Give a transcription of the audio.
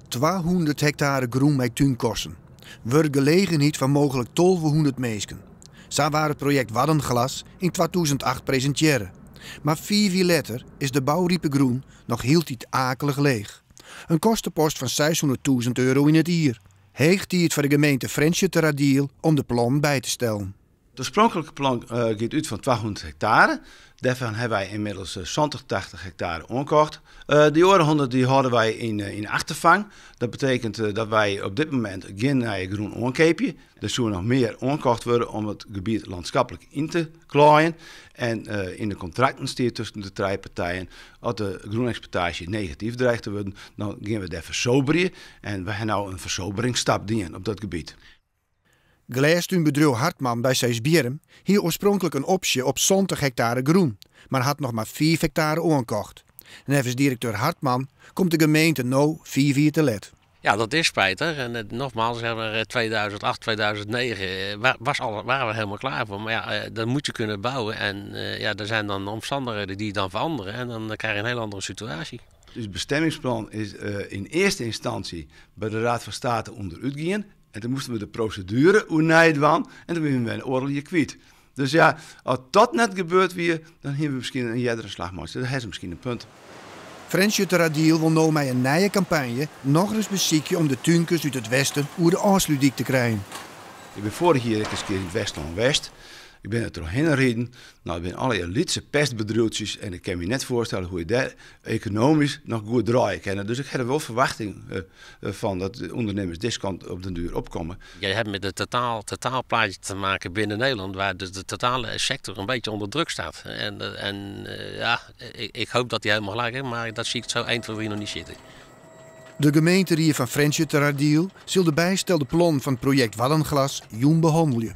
200 hektare grûn mei túnkassen. Wurkgelegenheid foar mooglik 1200 minsken. Sa waard it projekt Waddenglas yn 2008 presintearre. Mar fiif jier letter is de bouripe grûn noch hieltyd aaklich leech. In kostepost fan 600.000 euro yn it jier. Heech tiid foar de gemeente Frjentsjerteradiel om de plannen by te stellen. It oarspronklike plan giet út fan 200 hektare. Dêrfan hawwe wy ynmiddels 70, 80 hektare oankocht. Dy oare 100 dy hâlde wy yn achterfang. Dat betekent dat wy op dit momint gjin nije grûn oankeapje. Der soe noch mear oankocht wurde om it gebiet lânskiplik yn te klaaien. En yn de kontrakten stiet tusken de trije partijen, as de grûneksploitaasje negatyf dreigt te wurden, dan gean we dêr fersoberje. En we ha no in fersoberingsstap dien op dat gebiet. Glêstúnbedriuw Hartman by Seisbierrum hie oarspronklik in opsje op 70 hektare grûn, mar hat noch mar fiif hektare oankocht. Neffens direkteur Hartman komt de gemeente no fiif jier te let. Ja, dat is spijtig. En het, nogmaals, zeg maar, 2008, 2009 was al, waren we helemaal klaar voor. Maar ja, dan moet je kunnen bouwen. En ja, er zijn dan omstandigheden die dan veranderen. En dan krijg je een heel andere situatie. Dus it bestemmingsplan is yn earste ynstânsje by de Raad van State ûnderút gien. En toen moasten we de proseduere oernij dwaan en toen wiene we in oardel jier kwyt. Dus ja, as dat net gebeurd wie, dan hiene we miskien in eardere slach meitsje. Dat ha se miskien in punt. Frjentsjerteradiel wol no mei in nije kampanje nochris besykje om de túnkers út it westen oer de Ofslútdyk te krijen. Ik bin foarich jier ek ris kear yn it Westlân west. Ik bin der trochhinne riden. No, it binne allegear lytse pestbedriuwtsjes en ik kin my net foarstelle hoe je dêr ekonomysk noch goed draaie kinne. Dus ik ha der wol ferwachting fan dat de ûndernimmers dizze kant op den duer opkomme. Je hebt met het totaalplaatje te maken binnen Nederland, waar dus de totale sector een beetje onder druk staat. En ja, ik hoop dat hij helemaal gelijk heeft, maar dat zie ik zo 1, 2, 3 nog niet zitten. De gemeenterie fan Frjentsjerteradiel sil de bystelde plannen fan it projekt Waddenglas jûn behannelje.